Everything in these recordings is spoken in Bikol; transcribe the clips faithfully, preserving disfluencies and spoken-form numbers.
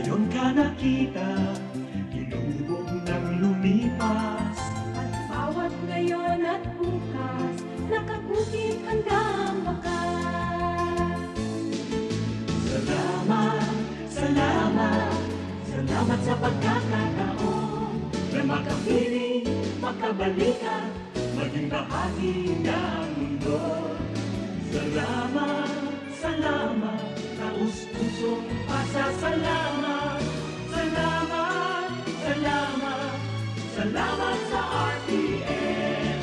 Yon ka nakita, ilubog nang lumipas. At bawat ngayon at bukas, nakakukit handang bakas. Salamat, salamat, salamat sa pagkakataon na makapiling, makabalikan, maging bahagi ng mundo. Salamat, salamat, taos pusong pasasalamat. Salamat, salamat, salamat sa R T M.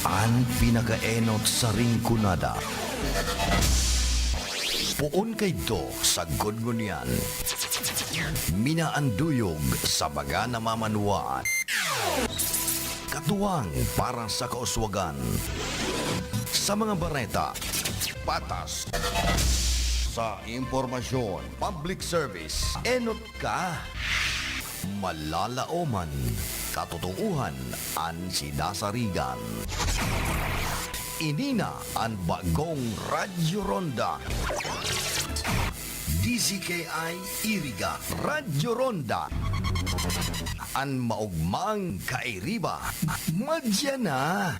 An pinakaenot sa Rinconada. Poon kaidto sagkod ngunyan. Minaanduyog sa mga namamanwaan. Katuwang para sa kauswagan. Sa mga bareta, patas. Sa impormasyon, public service, enot ka. Malalaoman, katotohan, an sidasarigan. Ini na an bagong Radyo Ronda. D Z K I Iriga, Radyo Ronda. An maogmang kairiba, madya na.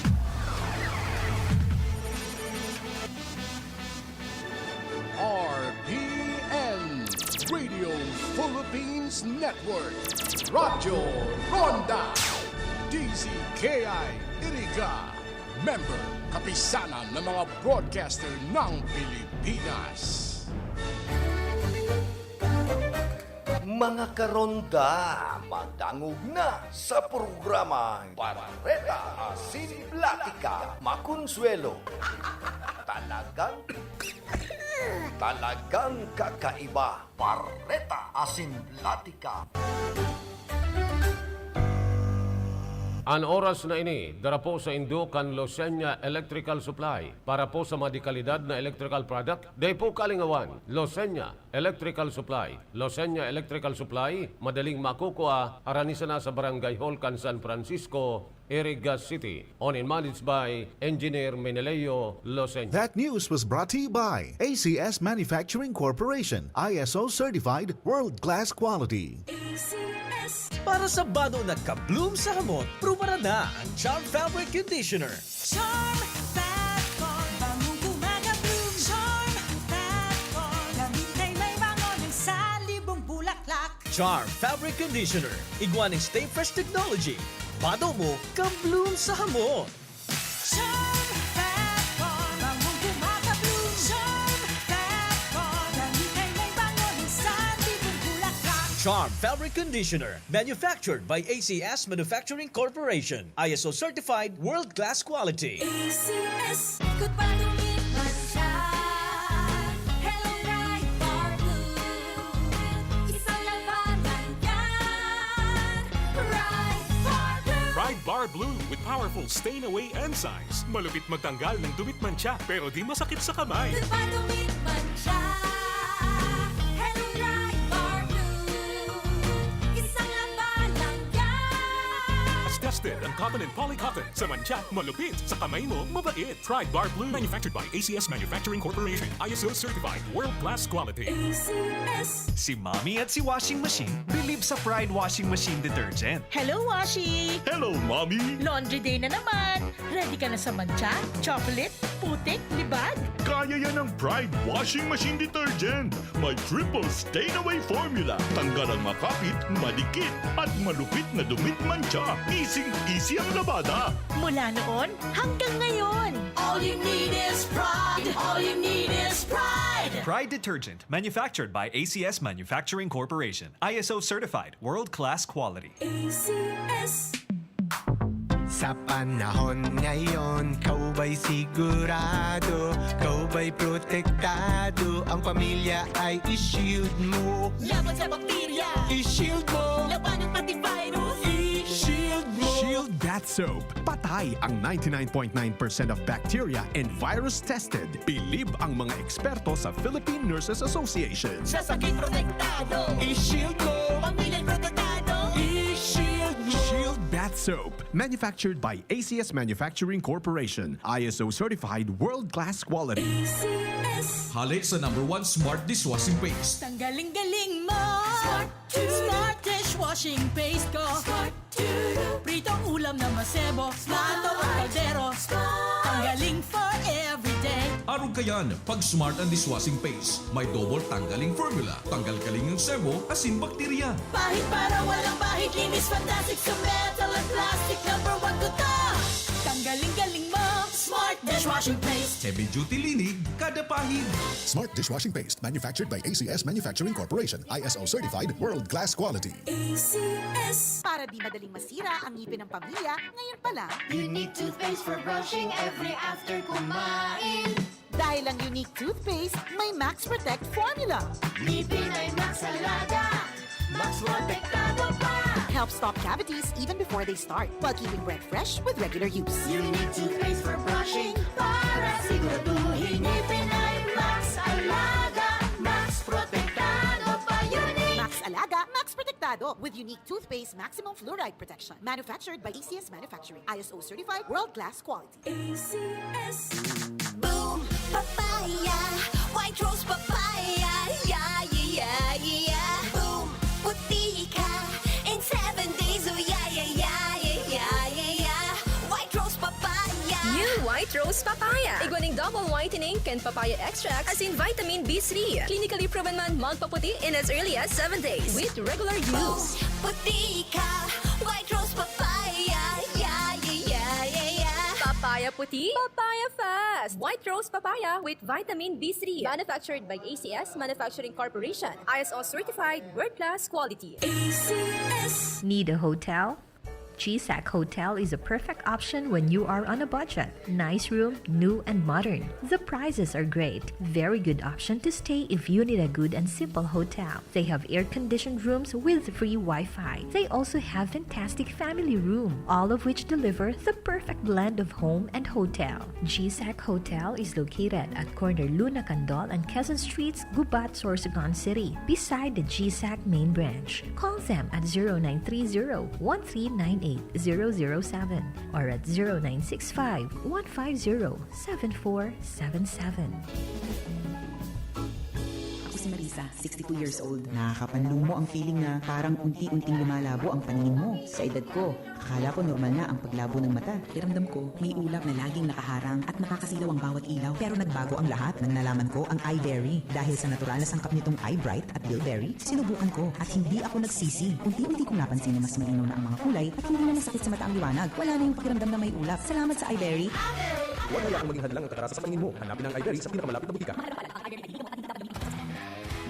R P N, Radio Philippines Network, Radyo Ronda, D Z K I Iriga, member, Kapisanan ng mga Broadcaster ng Pilipinas. Mga karonda, madangog na sa programang Bareta Asin Platika, Makonsuelo. Talagang, talagang kakaiba. Bareta Asin Platika. An oras na ini, dara po saindo kan Losenya Electrical Supply. Para po sa mga dekalidad na electrical product, dai po kalingawan, Losenya Electrical Supply. Losenya Electrical Supply, madaling makukua, harani sana sa Barangay Hall kan San Francisco, Iriga City. Owned and managed by Engineer Meneleo Losenya. That news was brought to you by A C S Manufacturing Corporation, I S O certified, world-class quality. A C S. Para sa bano na ka-bloom sa hamot, prubaran na ang Charm Fabric Conditioner. Charm Fab Con, bangong gumagabloom. Charm Fab Con, gamit kay may bango ng salibong bulaklak. Charm Fabric Conditioner, igwa nin Stay Fresh Technology. Bado mo, ka-bloom sa hamot. Charm Fab Con, bangong gumagabloom. Charm Fab Con, gamit kay may bango ng salibong bulaklak. Charm Fabric Conditioner, manufactured by A C S Manufacturing Corporation. I S O certified, world-class quality. A C S, ikot pa, dumit man siya. Hello, Pride Bar Blue. Isang labanan yan. Pride Bar Blue. Pride Bar Blue with powerful stain away enzymes. Malupit magtanggal ng dumit mantsa, pero di masakit sa kamay. Ikot pa, dumit man siya. Hello, Pride Bar Blue. Isang labanan yan. Mas tested ang cotton and poly cotton. Sa mantsa, malupit. Sa kamay mo, mabait. Pride Bar Blue. Manufactured by A C S Manufacturing Corporation. I S O certified. World class quality. A C S. Si Mommy at si Washing Machine believe sa Pride Washing Machine Detergent. Hello, Washi! Hello, Mommy! Laundry day na naman! Ready ka na sa mantsa, chocolate, putik, libag? Kaya yan ng Pride Washing Machine Detergent. May triple stain away formula. Tanggal ang makapit, madikit, at malupit na dumit mantsa. Easy-easy ang labada. Mula noon hanggang ngayon. All you need is Pride. All you need is Pride. Pride Detergent, manufactured by A C S Manufacturing Corporation. I S O certified, world-class quality. A C S. Sa panahon ngayon, kaw ba'y sigurado? Kaw ba'y protektado? Ang pamilya ay i-shield mo. Laban sa bakterya. I-shield mo. Labanan pati virus. I-shield mo. Shield At soap, patay ang ninety-nine point nine percent of bacteria and virus tested. Bilib ang mga eksperto sa Philippine Nurses Association. Sa sakit protektado, i-shield mo. Pamilya'y protektado, i-shield mo. Shield Bath Soap, manufactured by A C S Manufacturing Corporation, I S O certified world-class quality. A C S. Hale sa number one smart dishwashing paste. Tanggaling-galing mo. Smart. Smart dishwashing paste ko. Smart. Pritong ulam na masebo. Plato o kaldero. Tanggaling for everyday. Arog kayan, pag smart ang dishwashing paste. May double tanggaling formula. Tanggal-galing ang sebo, asin bakterya. Pahid para walang bahid. Linis fantastic sa metal at plastic. Number one ko to. Tanggaling-galing mo. Smart dishwashing paste. Heavy duty linig, kada pahid. Smart dishwashing paste manufactured by A C S Manufacturing Corporation, I S O certified, world class quality. A C S. Para di madaling masira ang ngipin ng pamilya, ngayon pa lang. Unique toothpaste for brushing every after kumain. Dahil ang Unique Toothpaste may Max Protect Formula. Ngipin ay Max Alaga. Max Protektado pa. Helps stop cavities even before they start, while keeping breath fresh with regular use. Unique toothpaste for brushing para siguraduhin ngipin ay Max Alaga. Max Protektado pa. Unique. Max Alaga, Max Protektado with Unique Toothpaste Maximum Fluoride Protection. Manufactured by A C S Manufacturing. I S O certified, world class quality. A C S. Boom! Papaya! White Rose Papaya! Yeah, yeah, yeah, yeah! Boom! Puti ka in seven days! Oh, yeah, yeah, yeah, yeah, yeah, yeah! White Rose Papaya! New White Rose Papaya. Igwa ning double whitening kan papaya extract asin vitamin B three. Clinically proven man magpaputi in as early as seven days with regular use. Puti ka! White Rose Papaya! Yeah, yeah, yeah, yeah, yeah! Papaya puti, papaya fast. White Rose Papaya with vitamin B three. Manufactured by A C S Manufacturing Corporation. I S O certified, world class quality. A C S. Need a hotel? G SAC Hotel is a perfect option when you are on a budget. Nice room, new and modern. The prices are great. Very good option to stay if you need a good and simple hotel. They have air-conditioned rooms with free Wi-Fi. They also have fantastic family room, all of which deliver the perfect blend of home and hotel. G SAC Hotel is located at corner Luna Candol and Quezon Streets, Gubat, Sorsogon City, beside the G SAC main branch. Call them at zero nine three zero, one three nine eight, zero zero seven or at zero nine six five, one five zero, seven four seven seven. Ako si Marisa, sixty-two years old. Nakakapanlumo ang feeling na parang unti-unting lumalabo ang paningin mo. Sa edad ko, akala ko normal na ang paglabo ng mata. Pakiramdam ko, may ulap na laging nakaharang at nakakasilaw ang bawat ilaw. Pero nagbago ang lahat nang nalaman ko ang iBerry. Dahil sa natural na sangkap nitong iBright at Bilberry, sinubukan ko at hindi ako nagsisi. Unti-unti kong napansin na mas malinaw na ang mga kulay at hindi na masakit sa mata ang liwanag. Wala na yung pakiramdam na may ulap. Salamat sa iBerry. Huwag hayaan maging hadlang ang katarasa sa paningin mo. Hanapin ang iBerry sa pinakamalapit na butika.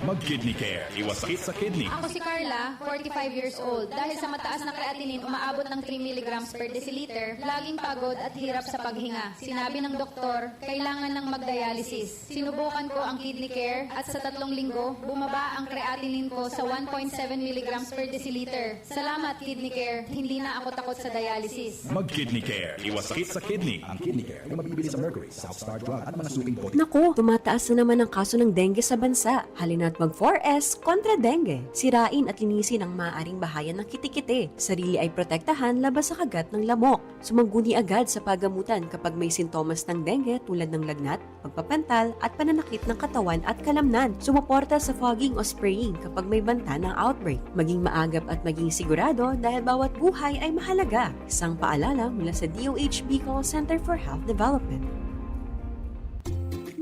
Mag-Kidney Care. Iwas sakit sa kidney. Ako si Carla, forty-five years old. Dahil sa mataas na creatinine umaabot ng three milligrams per deciliter, laging pagod at hirap sa paghinga. Sinabi ng doktor, kailangan ng magdialysis. Sinubukan ko ang Kidney Care at sa tatlong linggo, bumaba ang creatinine ko sa one point seven milligrams per deciliter. Salamat, Kidney Care. Hindi na ako takot sa dialysis. Mag-Kidney Care. Iwas sakit sa kidney. Ang Kidney Care ay mabibili sa Mercury, South Star Drug at mga suking botika. Naku, tumataas na naman ang kaso ng dengue sa bansa. Halina't mag four S kontra dengue. Sirain at linisin ang maaaring bahayan ng kitikite. Sarili ay protektahan laban sa kagat ng lamok. Sumangguni agad sa pagamutan kapag may sintomas ng dengue tulad ng lagnat, pagpapantal at pananakit ng katawan at kalamnan. Sumuporta sa fogging o spraying kapag may banta ng outbreak. Maging maagap at maging sigurado dahil bawat buhay ay mahalaga. Isang paalala mula sa D O H Bicol Center for Health Development.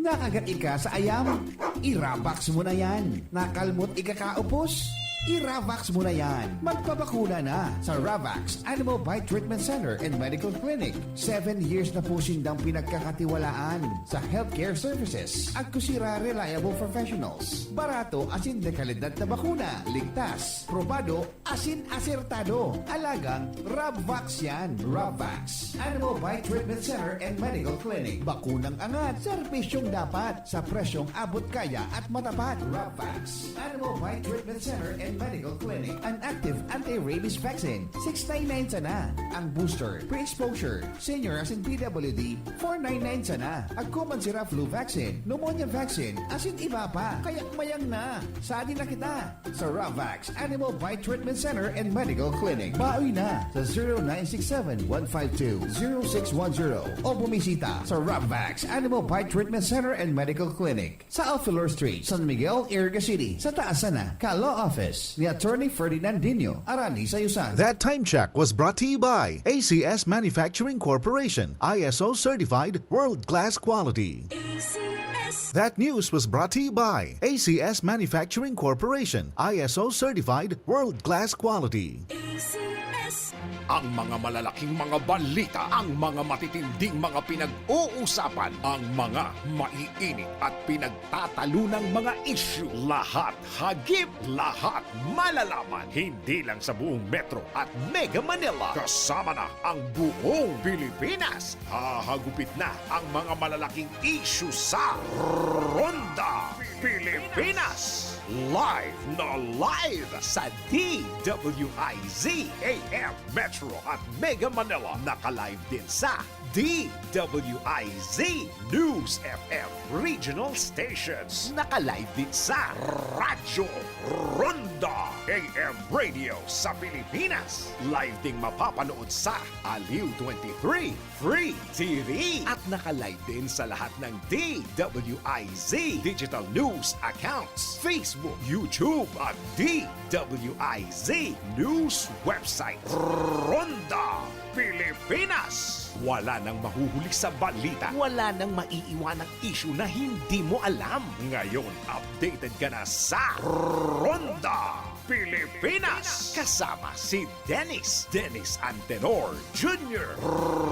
Nakagat ika sa ayam? I-Ravax mo na yan. Nakalmot ika kaupos? I-Ravax mo na yan. Magpabakuna na sa Ravax Animal Bite Treatment Center and Medical Clinic. Seven years na po sindang pinagkakatiwalaan sa healthcare services. Agko sira reliable professionals. Barato asin de kalidad na bakuna. Ligtas, probado, asin asertado. Alagang Rabvax yan. Rabvax Animal Bite Treatment Center and Medical Clinic. Bakunang angat, serbisyong dapat, sa presyong abot kaya at matapat. Rabvax Animal Bite Treatment Center and Medical Clinic, an active anti-rabies vaccine, six nine nine sana. Ang booster, pre-exposure, senior asin P W D, four nine nine sana. Agko man sira flu vaccine, pneumonia vaccine, asin iba pa. Kaya mayang na. Sadi na kita sa Ravax Animal Bite Treatment Center and Medical Clinic. Baoy na sa zero nine six seven one five two zero six one zero o bumisita sa Ravax Animal Bite Treatment Center and Medical Clinic sa Alfilor Street, San Miguel, Iriga City, sa taas sana ka Law Office ni Attorney Ferdinandinho Arani Sayusan. That time check was brought to you by A C S Manufacturing Corporation, I S O certified, world-class quality. ACS. That news was brought to you by A C S Manufacturing Corporation, I S O certified, world-class quality. ACS. Ang mga malalaking mga balita, ang mga matitinding mga pinag-uusapan, ang mga maiinit at pinagtatalunang mga isyu, lahat hagip, lahat malalaman. Hindi lang sa buong Metro at Mega Manila, kasama na ang buong Pilipinas. Hahagupit na ang mga malalaking isyu sa Ronda Pilipinas. Live na live sa D W I Z A M Metro at Mega Manila. Naka-live din sa D W I Z News F M Regional Stations. Naka-live din sa Radyo Ronda A M Radio sa Pilipinas. Live ding mapapanood sa Aliw twenty-three Free T V. At naka-live din sa lahat ng D W I Z Digital News accounts, Facebook, YouTube, at D W I Z News website. Ronda Pilipinas. Wala nang mahuhuli sa balita. Wala nang maiiwanang isyu na hindi mo alam. Ngayon, updated ka na sa Ronda Pilipinas. Kasama si Dennis, Dennis Antenor Junior.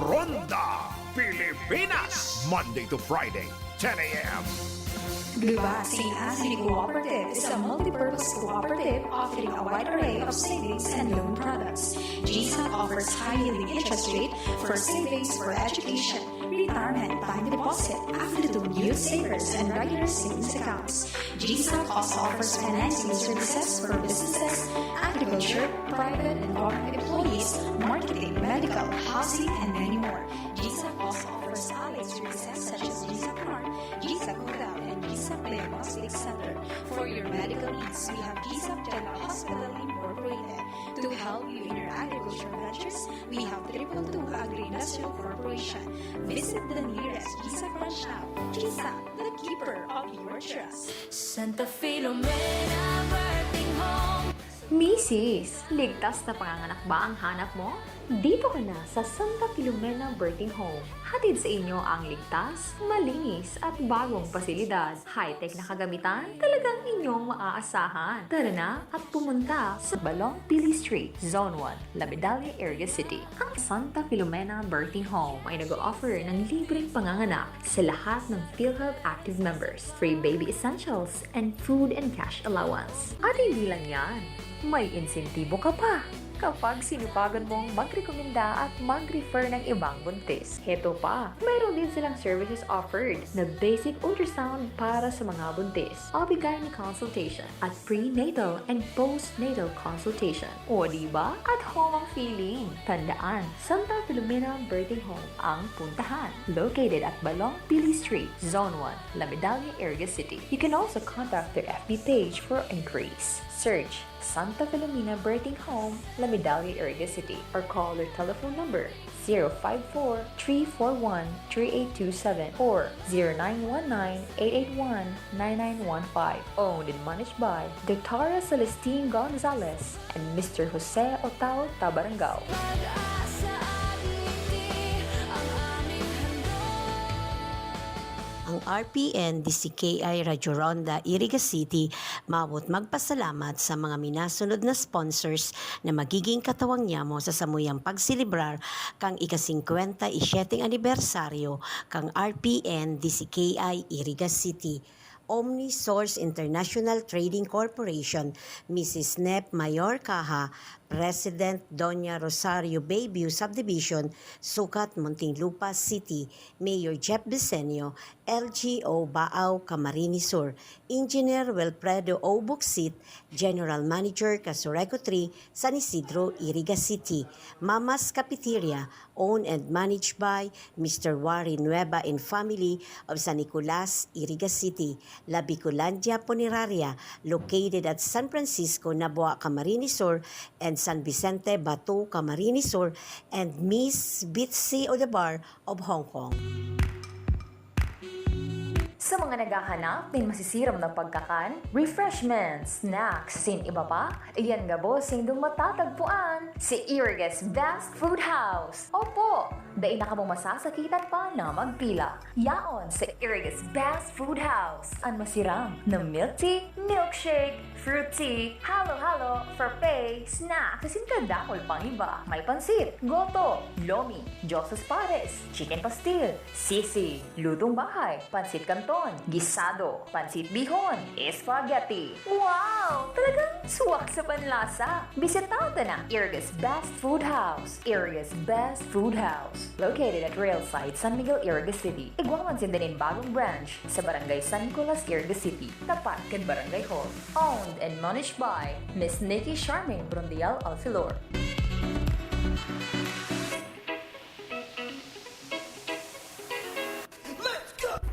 Ronda Pilipinas. Monday to Friday, ten a.m. Guba Saint Anthony Cooperative is a multi-purpose cooperative offering a wide array of savings and loan products. G SAC offers high-yielding interest rate for savings for education, retirement, time deposit, AFLUTUM, youth savers, and regular savings accounts. G SAC also offers financing services for businesses, agriculture, private and government employees, marketing, medical, housing, and many more. G SAC also offers allied services such as G SAC Mart, G SAC Hotel, and G SAC Leyva City Center. For your medical needs, we have G SAC General Hospital Incorporated. To help you in your agriculture ventures, we have Triple Two Agri-Industrial Corporation. Visit the nearest G SAC branch now. G SAC, the keeper of your trust. Santa Filomena Birthing Home. Misis, ligtas na panganganak ba ang hanap mo? Dito ka na sa Santa Filomena Birthing Home. Hatid sa inyo ang ligtas, malinis at bagong pasilidad. High-tech na kagamitan, talagang inyong maaasahan. Tara na at pumunta sa Balong Pili Street, Zone one, La Medalla, Iriga City. Ang Santa Filomena Birthing Home ay nag-o-offer ng libreng panganganak sa lahat ng PhilHealth Active members, free baby essentials, and food and cash allowance. At hindi lang yan, may insentibo ka pa kapag sinupagan mong magrekomenda at mag-refer ng ibang buntis. Heto pa, mayroon din silang services offered na basic ultrasound para sa mga buntis, O B-gyne consultation, at prenatal and postnatal consultation. O di ba? At home ang feeling! Tandaan, Santa Filomena Birthing Home ang puntahan. Located at Balong Pili Street, Zone one, La Medalla, Iriga City. You can also contact their F B page for inquiries. Search Santa Filomena Birthing Home, La Medalla, Iriga City, or call their telephone number zero five four, three four one, three eight two seven or zero nine one nine, eight eight one, nine nine one five. Owned and managed by Doctora Celestine Gonzalez and Mister Jose Otao Tabarangao. Pag-asa at ngiti ang aming handog. Ang R P N D C K I Radyo Ronda, Iriga City, mabot magpasalamat sa mga minasunod na sponsors na magiging katawang nyamo sa samuyang pagselebrar kan ika-singkwenta y siyete anibersaryo kan R P N D C K I Iriga City. Omni Source International Trading Corporation, Missus Nep Mayor Caja, President, Doña Rosario Bayview Subdivision, sukat Muntinlupa City, Mayor Jeff Bisenio, L G U Baao, Camarines Sur, Engineer Wilfredo O. Bucsit, General Manager, Casureco three, San Isidro, Iriga City, Mama's Cafeteria, owned and managed by Mister Wari Nueva and family of San Nicolas, Iriga City, La Bicolandia Funeraria, located at San Francisco, Nabua, Camarines Sur, and San Vicente, Bato, Camarines Sur, and Miss Bitsy Odabar of Hong Kong. Sa mga naghahanap nin masisiram na pagkakan, refreshments, snacks, asin iba pa, iyan gabos nindong matatagpuan sa Iriga's Best Food House. Opo, dai na kamo masasakitan pa na magpila. Yaon sa Iriga's Best Food House, an masiram na milk tea, milkshake, fruit tea, halo-halo, frappe, snacks, asin kadakul pang iba. May pansit, goto, lomi, Dios's pares, chicken pastil, sisig, lutong bahay, pansit canton, gisado, pansit bihon, spaghetti. Wow! Talagang suwak sa panlasa! Bisita ta na Iriga's Best Food House. Iriga's Best Food House, located at Rail Site, San Miguel, Iriga City. Igwa man sinda nin bagong branch sa Barangay San Nicolas, Iriga City, tapat kan Barangay Hall. Owned and managed by Miss Nikki Charmaine Brondial Alfilor.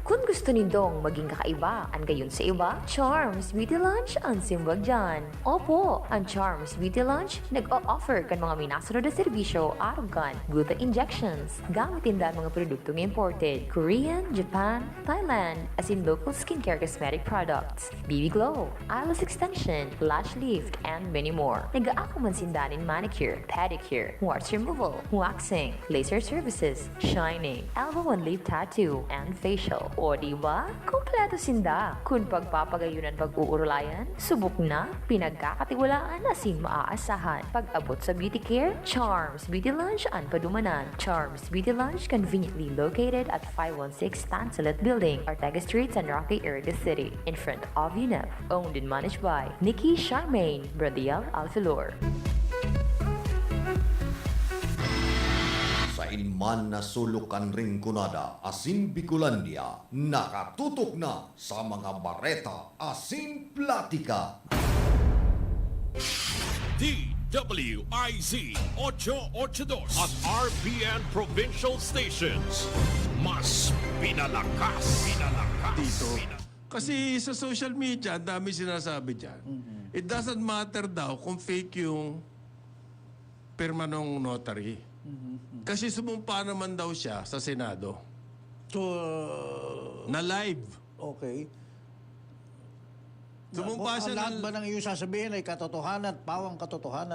Kun gusto nindong maging kakaiba an gayon sa iba, Charms Beauty Lounge an simbag diyan. Opo, an Charms Beauty Lounge nag-o-offer kan mga minasunod na serbisyo arog kan gluta injections. Gamit ninda an mga produktong imported, Korean, Japan, Thailand, asin local skincare cosmetic products, B B Glow, eyelash extension, lash lift, and many more. Nag-aako man sinda nin manicure, pedicure, warts removal, waxing, laser services, shining, elbow and lip tattoo, and facial. O di ba? Kompleto sinda! Kun pagpapagayon an pag-uurulayan, subok na, pinagkakatiwalaan asin maaasahan. Pag-abot sa beauty care, Charms Beauty Lounge an padumanan. Charms Beauty Lounge, conveniently located at five one six Tansalit Building, Ortega Street, San Roque, Iriga City, in front of UNEP. Owned and managed by Nikki Charmaine Bradiel Alfilor. Sain man na sulok kan Rinconada asin Bicolandia, nakatutok na sa mga bareta asin platika. D W I Z ocho ocho dos at R P N Provincial Stations. Mas pinalakas, pinalakas, Dito. pina- Kasi sa social media, ang dami sinasabi dyan. It doesn't matter daw kung fake yung pirma ng notary. Kasi sumumpa naman daw siya sa Senado. So, Na live. okay. Sumumpa Ang siya lahat ng ba ng iyong sasabihin ay katotohanan at pawang katotohanan?